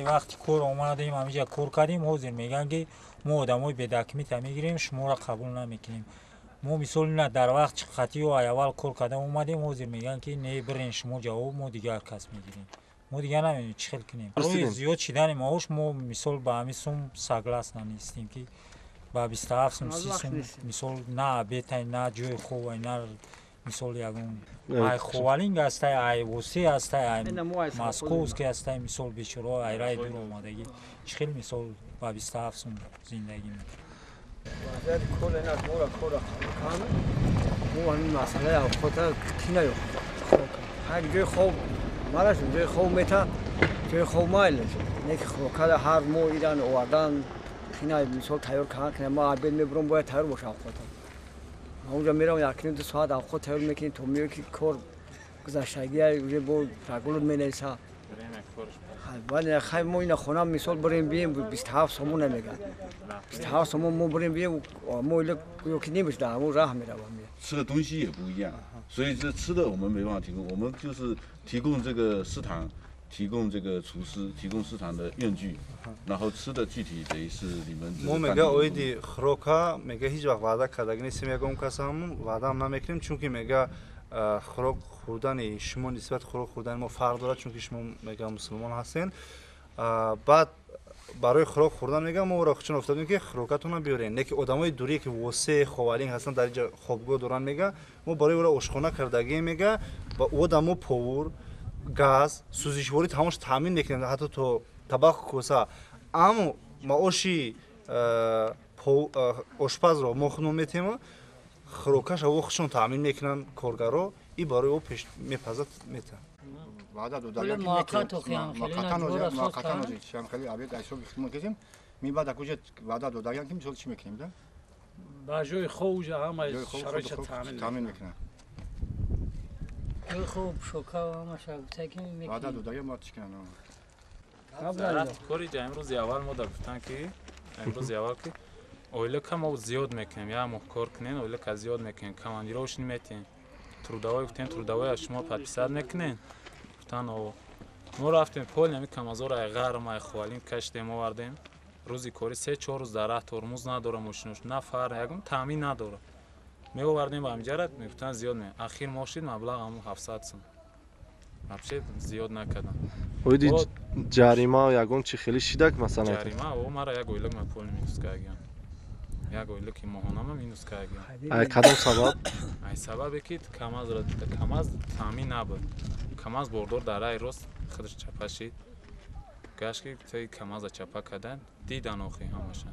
Вақти кор омадем, ҳамиҷа кор кардем, ҳозир мегӯянд, ки мо одамои бедокумента мегирем, шуморо қабул намекунем. Мо мисол на дар вақт қатиё аввал кор карда омадем, ҳозир мегӯянд, ки не, бирен шумо ҷавоб, мо дигар кас мегирем. Мо дигар намедонем, чӣ хел кунем. Барои зиёд шидани маош мо мисол ба ҳамин сум согласна нестем, ки ба 27 сум, 30 сум, мисол, на обед ай, на ҷои хобай, на мисол ягон ай Ховалинг ҳастай, ай Восе ҳастай, ай Московский ҳастай, мисол, бечораҳо ай раи дур омадагӣ, чӣ хел мисол ба 27 сум зиндагӣ мекунем? Вазъияти кор ин аст, моро корро қабул карданд. Мо ҳамин масъалаи авқота ки наёфт. Ҳар ҷои хоб мараш, ҷои хоб мета, ҷои хоб майлеш, не ки хӯрокада ҳар моҳ иран овардан қина, мисол, тайёр кардан қина. Ма обед мебурам, бояд тайёр боша авқота. Ма унҷа меравам, якним ду соат авқот тайёр мекунем, то меои ки кор гузаштагия, уже бо прогул менависа. Вале хай, мо ина хона, мисол, бурем бием, 27 сомон намегӯяд, 27 сомон мо бурем бием, мо ё ки немиш дар ҳамон раҳ меравам. 吃的东西也不一样，所以这吃的我们没办法提供，我们就是提供这个食堂，提供这个厨师，提供食堂的用具，然后吃的具体等于是你们。 Мо мега оиди хӯрока мега ҳеҷ вақт ваъда кардаги нестем, ягон касам ваъдаам намекунем, чунки мега хӯрок хӯрдани шумо нисбат хӯрок хӯрдани мо фарқ дорад, чунки шумо мега мусулмон ҳастен. Баъд барои хӯрок хӯрдан мега мо ӯро чун афтодем, ки хӯрокатонро биёрен, не ки одамои дурие, ки Восе, Ховалинг ҳастанд, дар инҷа хобгоҳ доранд, мега мо барои ӯро ошхона кардагием, мега ва одамо повар, газ, сӯзишворӣ тамомаш таъмин мекунем, ҳатто то табақу коса, аммо маоши ошпазро мо худмон метиҳем, хӯрокаша во худшон таъмин мекунанд коргаро, и барои ӯ пеш мепазад, метаҳанд. Ваъда додаган, ки муваққатан хеле обед айсо хидмат кардем, мебаъд акуҷа ваъда додаган, ки мисол чӣ мекунем да. Ба ҷои хоб уҷа ҳама шароитша таъмин мекунанд. Ҷои хоб, шока, ҳамаша гуфта ки. Ваъда додаган, бояд чӣ кунанд? Кори ҷа имрӯзи аввал мо да гуфтан, ки имрӯзи аввал ки ойлика мо зиёд мекунем, як моҳ кор кунен, ойлика зиёд мекунем, командировочный метиҳем, трудовой гуфтем, трудовой аз шумо подписать мекунем, гуфтан. О, мо рафтем поли ами камазора ай Ғарм, ай Ховалинг кашидем, овардем. Рӯзи кори 3-4 рӯз дар раҳ, тормоз надора мошинош, на фар, ягон таъмин надора, меовардем ба ҳамиҷара, мегуфтан зиёд ме. Ахир моҳ шид, маблағ ҳамун 700 сум, вообще зиёд накардам. Оиди ҷарима ягон чи хеле шидак, масалан? Ҷарима о, мара як ойлик ма пул минус кардагиам, як ойлики моҳонама минус кардагиам. Ай кадом сабаб? Ай сабабе ки камазро, камаз таъмин набуд, камаз бордор дар раи рост худаш чапа шид, гашт, ки таи камаза чапа кардан, дидан охи ҳамаша.